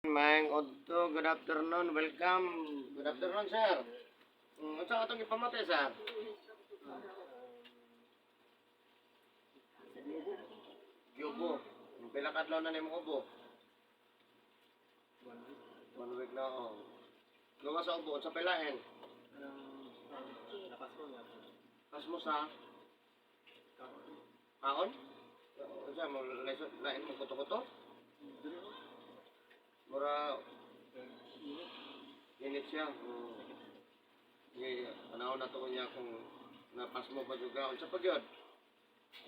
Maayong udto, good afternoon, welcome. Good afternoon, sir. Unsa atong ipamati, sir? Giubo. Pila ka adlaw na nimong ubo? One week na, oh. Gawa sa ubo, unsa pilain? Pas mo sa kaon? Unsa mo lesot lain mo kuto-kuto? Mura init siya. Oh. Sige, panahon na to niya kung napas mo ba juga. Unsa pa gyud?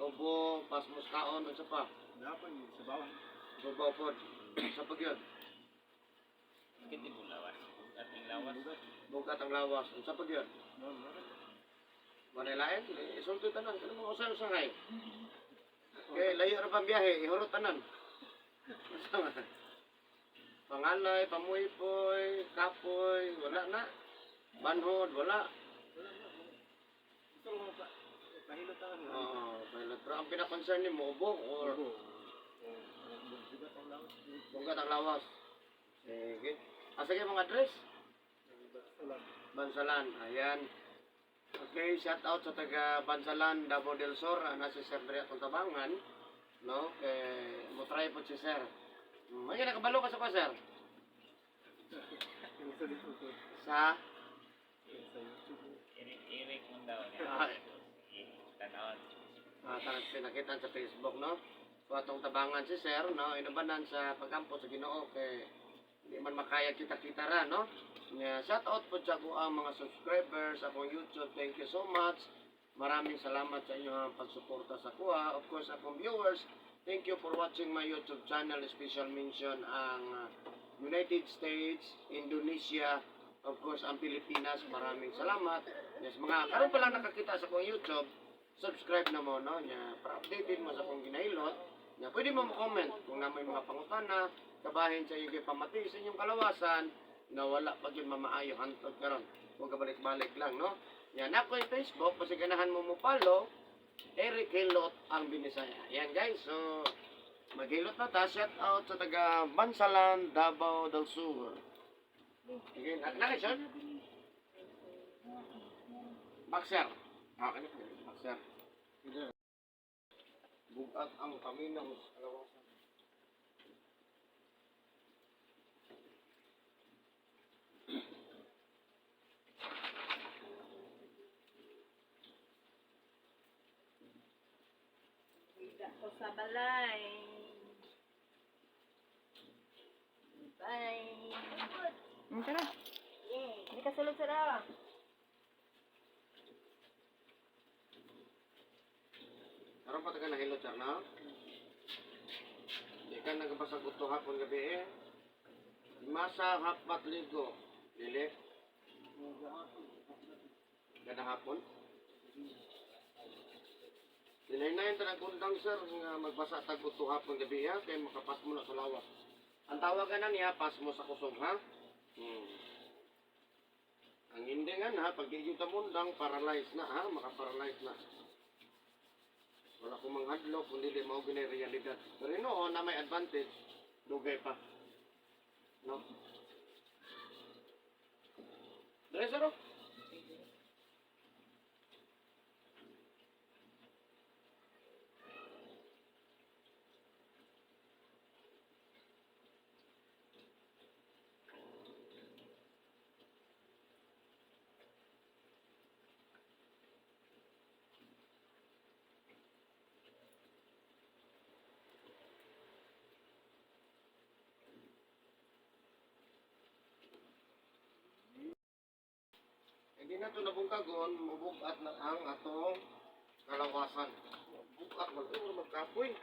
Ubo, pas mo sa kaon, unsa pa? Dapat sa bawang. Subaw pod. Unsa pa gyud? Sakit din yung lawas. Ating lawas. Bugat ang lawas. Unsa pa gyud? Wala lain, isulti tanan kanang mga usay-usay. Okay, layo ra pang biyahe, ihurot tanan. Unsa man? Pangalay, pamuypoy, kapoy, wala na. Banhod, wala. Gusto ko pa. Pahilot ang Oo, pilot. Pero ang pinaka-concern ni mo, ubo or Bugat ang lawas. bugat ang lawas. Sige. Ah, sige, mga address. Salam. Bansalan. Ayan. Okay, shout out sa taga Bansalan, Davao del Sur. Ana si Sir Dre atong tabangan. No? Kay mo try po si Sir. May nakabalo ka sa ko, Sir? Yung sa dito. Sa Sa YouTube. Eric man daw niya. Ah. Tanawan. Pinakita sa Facebook, no? So atong tabangan si Sir, no? Inubanan sa pagkampo sa Ginoo kay hindi man makaya kita-kita ra, no? Nga, shout out po sa ako ang mga subscribers akong YouTube. Thank you so much. Maraming salamat sa inyong pagsuporta sa kuha. Of course, akong viewers, thank you for watching my YouTube channel. Special mention ang United States, Indonesia, of course, ang Pilipinas. Maraming salamat. Yes, mga karon pa lang nakakita sa akong YouTube, subscribe na mo, no? Nya, para updated mo sa akong ginahilot. Nya, pwede mo mo-comment kung na may mga pangutana, kabahin sa iyong pamati sa inyong kalawasan, na wala pa yun mamaayo hantod karon. Huwag ka balik-balik lang, no? Yan, ako yung Facebook, kasi ganahan mo mo follow, Eric Hilot ang Binisaya. Yan guys, so maghilot na ta. Shout out sa taga Bansalan, Davao del Sur. Sige, na sir? Boxer. Ah, kani boxer. Bugat ang paminaw sa kalawasan. Higa ko sa balay. Bye. Tara. Hindi ka sulod sa rawa. Karon pa taga nahilot sir na. Di ka nagabasag uto hapon gabi eh. Masa hapat ligo. Dili. Kada hapon. Dinay na kundang sir nga magbasa tag uto hapon gabi ha kay makapas mo na sa lawas. Ang tawagan na niya pas mo sa kusog ha. Ang hindi nga na pag di yung tamundang paralyzed na ha, makaparalyze na. Wala ko manghadlok kung dili mao ginay realidad. Pero noon na may advantage, dugay pa. No? Dre sir, oh. Hindi na to nabungkagon, mubugat na ang atong kalawasan. Bugat man ito, magkapoy.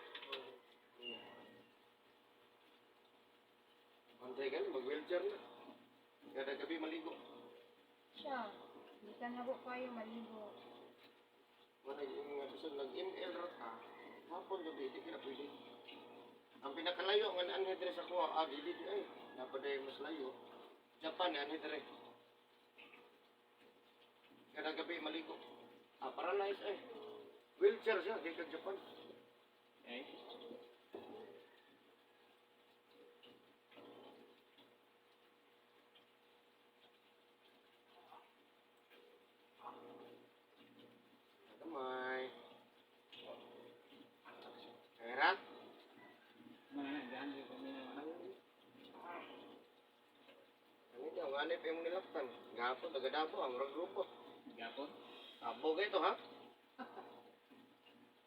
Antay ka na, mag-wheelchair na. Kada gabi maligo. Siya. Hindi ka na po kayo maligo. Wala yung nga bisan nag-ML ra ka, hapon gabi, di ka na pwede. Ang pinakalayo nga naanhi diri sa kuha, ah, dili di ay, napaday mas layo. Japan, anhi diri. Kada gabi maligo. Ah, paralyzed eh. Wheelchair siya, gikan Japan. Eh? Anip imong nilaptan. Gapon taga Davao ang murag robot. Gapon. Abo kay to ha.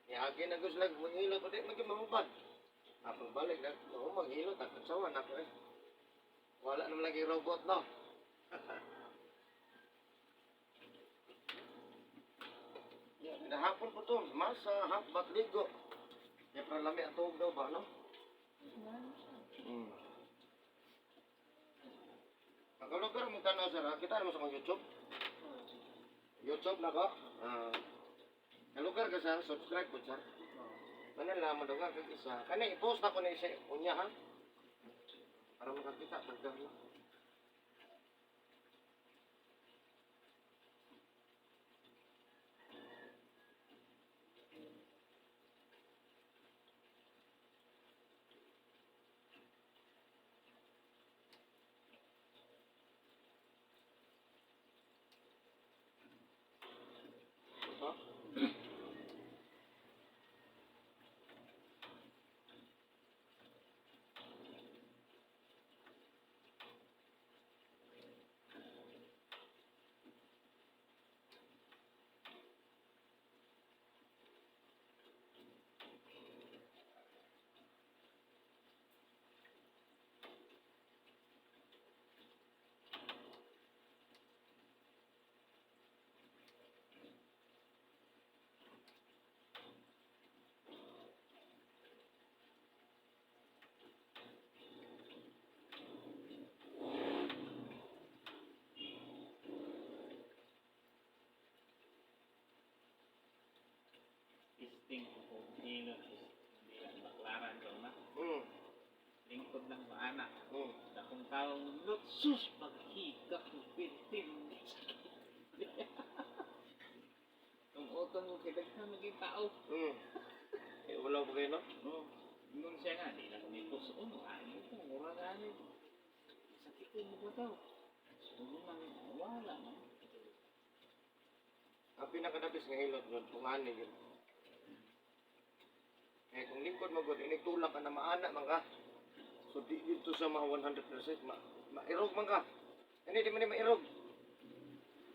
Niagi na gusto lang manghilot o di maging mahubad. Apong balik na mo maghilot at sawa na ko eh. Wala naman lagi robot no. Hapon po to, masa, hapbat ligo. Kaya para lami ang tuog daw ba, no? Ano siya? Ang kalugar mo tanaw sir, ha? Kita naman sa kong YouTube. YouTube na ko. Ah. Kalugar ka sir, subscribe ko sir. Manan lang mo kag isa. Kani i-post na ko na isa unya ha. Para makakita pagdahlo. Ha? Testing ko kung hilot is hindi lang baklaran ko na. Lingkod lang maana. Akong taong lot, sus, paghigak ko, pintin. Kung utong ko, kidaghan maging tao. Eh, wala pa kayo no? Oh, ingon siya nga, di na kami puso. Oh, ano ko, mura na ano. Sakit ko mo ba daw? Sulo man, wala man. Ang pinakadabis nga hilot yun, kung ani yun. Eh, kung lingkod mo gud, inigtulak ka na maana man ka. So, di dito sa mga 100%, mairog man ka. Hindi, di man ni mairog.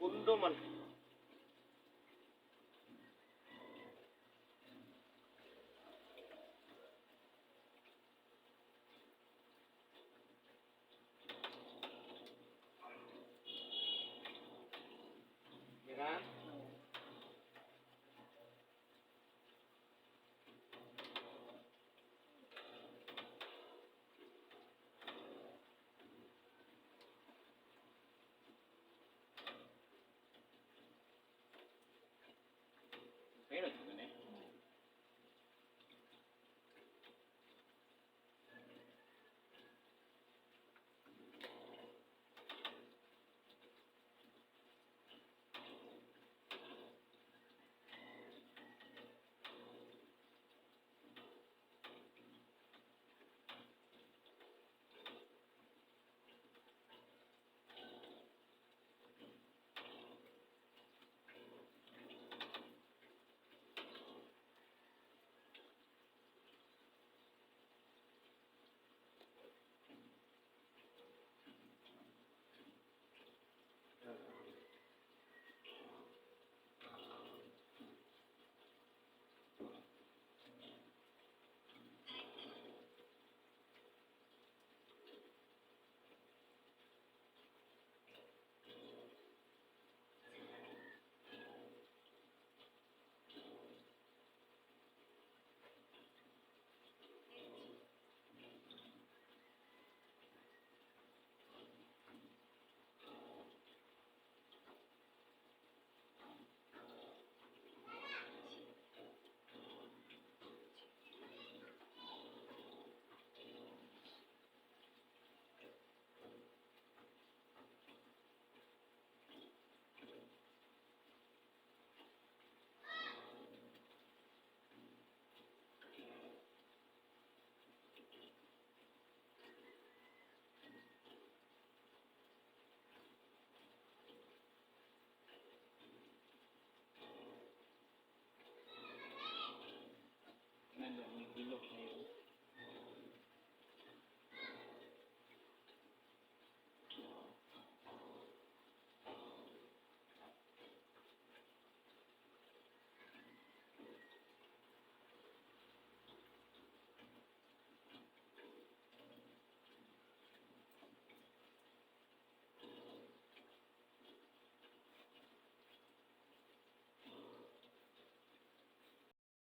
Pundo man.